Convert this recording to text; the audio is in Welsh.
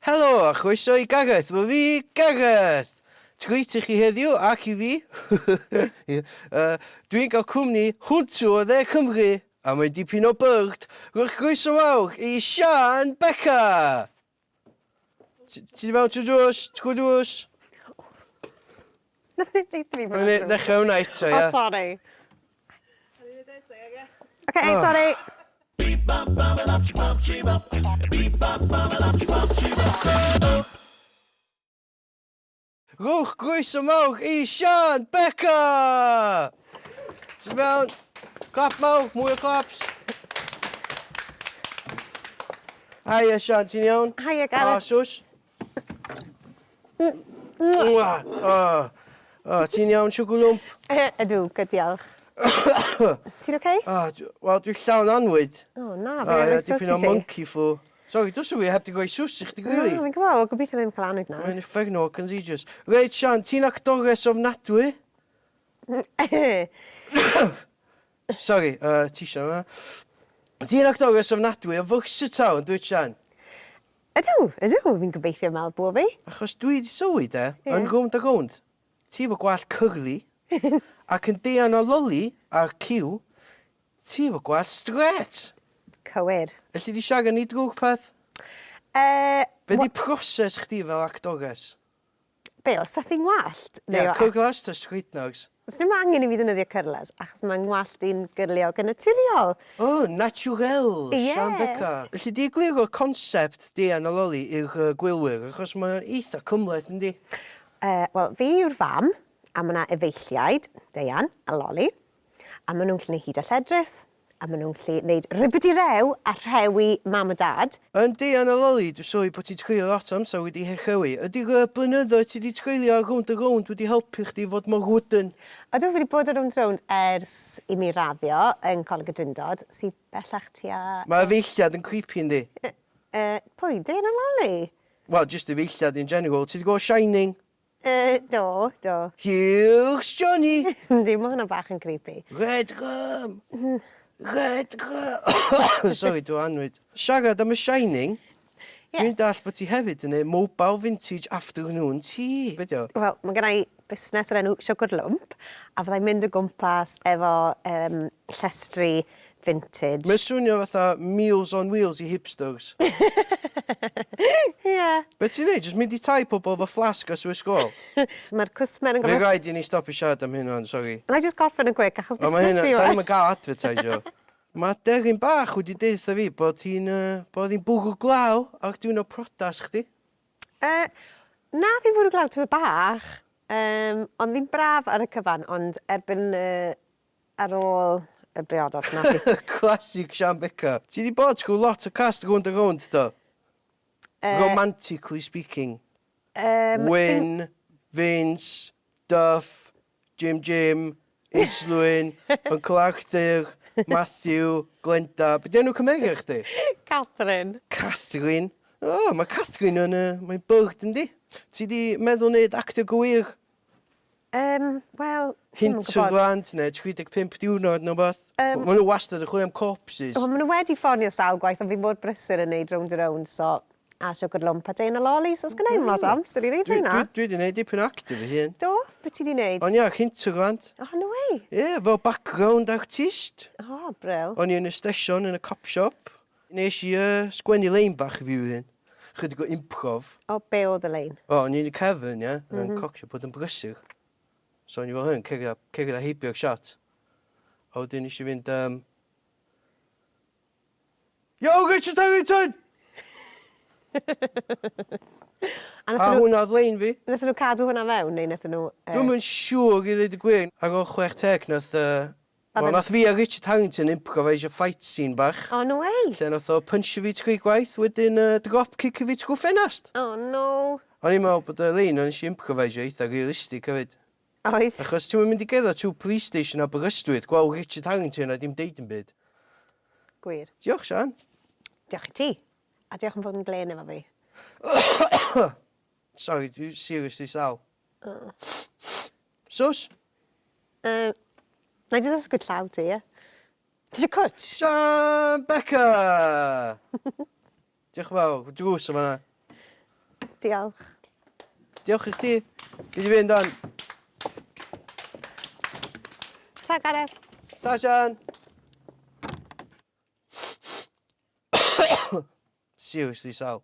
Helo a chroeso i Gareth, fy fi, Gareth! Treat i chi heddiw ac i fi. uh, Dwi'n cael cwmni hwntw o dde Cymru a mae'n dipyn o byrd. Rhowch groeso mawr i Sian Beca! Ti di mewn trwy drws? Trwy drws? Nath ni ddechrau hwnna eto, ia? Oh, sorry. Okay, oh. sorry. Rhowch groeso mawr i Sian Beca! Ti'n mewn? Clap mawr, mwy o claps. Haia Sian, ti'n iawn? Haia Gareth. O, sws. Mwah! O, o, ti'n iawn, siwgr lwmp? Ydw, good diolch. Ti'n oce? O, wel, dwi'n llawn anwyd. O, na, fe roi sws i ti. Dipyn o monkey flu. Sorry, dwi'n sylwi heb di rhoi sws i chdi, really. Na, fi'n gwybod, wel, gobeithio ddim cael anwyd nawr. Mae'n uffernol contagious. Reit, Sian, ti'n actores ofnadwy? Sorry, uh, ti eisiau yna. Ti'n actores ofnadwy o versatile, yn dwyt, Sian? Ydw, ydw, fi'n gobeithio meddwl bo fi. Achos dwi 'di sylwi de, yn Rownd a Rownd, ti efo gwallt curly, ac yn Deian a Loli ar Cyw, ti efo gwallt strêt! Cywir. Elli di siarad ni drwy'r peth? Yy... Be 'di proses chdi fel actores? Be, o sythu ngwallt? Ie, cyrlas ta straightners? Sdim angen i fi ddefnyddio cyrlas, achos mae ngwallt i'n gyrliog yn naturiol. O, naturel, Sian Beca. Elli di egluro concept Deian a Loli i'r gwylwyr, achos mae o'n eitha cymhleth, yndi? Wel, fi yw'r fam, a mae 'na efeilliaid, Deian a Loli, a maen nhw'n gallu neud hud a lledrith, A maen nhw'n gallu neud ribidi-rew a rhewi mam a dad. Yndi, yn y loli, dwi'n sylwi bod ti'n treulio lot o amser wedi rhewi. Ydy'r yy blynyddoedd ti 'di treulio ar Rownd a Rownd wedi helpu chdi fod mor wooden? Ydw, fi 'di bod ar Rownd a Rownd ers i mi raddio yn Coleg y Drindod, sy bellach tua... Mae efeilliad yn creepy yndi? Yy, pwy, Deian a Loli? Wel, jyst efeilliad in general. Ti 'di gweld Shining? Yy, do, do. Here's Johnny! Yndi, ma' hwnna bach yn creepy. Red rum! Red rum! Sori, dwi anwyd. Siarad am y Shining, Ie. dwi'n dallt bod ti hefyd yn neud mobile vintage afternoon tea. Be' 'di o? Wel, ma' genna i busnes o'r enw Siwgr Lwmp, a fyddai'n mynd o gwmpas efo yym llestri vintage. Mae'n swnio fatha Meals on Wheels i hipsters. Ie. Be ti'n neud? Jyst mynd i tai pobl efo flasg a Swiss Goal? Mae'r cwsmer yn gorfod... Fydd rhaid i ni stopio siarad am hyn wan, sori. Wna i jyst gorffen yn quick achos busnes fi yw e. Da ni'm yn gael advertisio. Mae deryn bach wedi deutha fi bod hi'n yy bod hi'n bwrw glaw ar diwrnod priodas chdi. Yy nath hi fwrw glaw tymed bach, yym ond ddim braf ar y cyfan, ond erbyn yy Ar ôl y briodas nath hi... Classic Sian Beca. Ti 'di bod trwy lot o cast Rownd a Rownd do? Yy. Romantically speaking. Yym. Wyn, Vince, Duff, Jim Jim, Islwyn, Uncle Arthur, Matthew, Glenda. Be 'di enw cymeriad chdi? Catherine. Catherine. O, mae Catherine yn yy mae'n byrd yndi? Ti 'di meddwl neud actio go wir? Yym, wel, dwi'm yn gwybod. Hinterland neu 35 diwrnod neu wbath. Yym. Ma' nhw wastad yn chwilio am corpses. Wel, ma' nhw wedi ffonio sawl gwaith, ond fi mor brysur yn neud Rownd a Rownd, so a Siwgr Lwmp a Deian a Loli, so sgynna i'm lot o amser i neud rheina. Dwi dwi 'di neud dipyn o actio fy hun. Do? Be ti 'di neud? O'n i ar Hinterland. O, no way! Ie, fel background artist. O, brill. O'n i yn y stesion yn y cop shop. Nes i yy sgwennu lein bach i fi fy hun. Chydig o improv. O, be oedd y lein? O, o'n i yn y cefn, ie, yn cocio bod yn brysur. So o'n i fel hyn, cerdded, cerdded heibio'r shot. A wedyn nes i fynd, um, Yo, Richard Harrington! A A hwnna oedd lein fi. Nathon nhw cadw hwnna fewn, neu nathon nhw... Uh... Dwi'm yn siŵr i ddweud y gwir. Ar ôl 60 nath uh, Wel, nath fi a Richard Harrington improvisio fight scene bach. Oh, no way! Lle nath o punchio fi trwy gwaith, wedyn uh, drop kickio fi trwy ffenast. Oh, no! O'n i'n meddwl bod y lein o'n eisiau improvisio eitha realistic hefyd. Oedd. Achos ti'n mynd i gerdded trwy police station Aberystwyth, gweld Richard Harrington a dim deud yn byd. Gwir. Diolch, Sian. Diolch i ti. A diolch am fod yn glên efo fi. Sorry, dwi seriously sal. Oh. Sws? Yy, na i jyst ysgwyd llaw ti, ie? Ti eisiau cwtsh? Sian Beca! Diolch yn fawr, drws yn fan'na. Diolch. Diolch i chdi. Fi 'di fynd wan. Ta Gareth. Ta Sian. Seriously sal.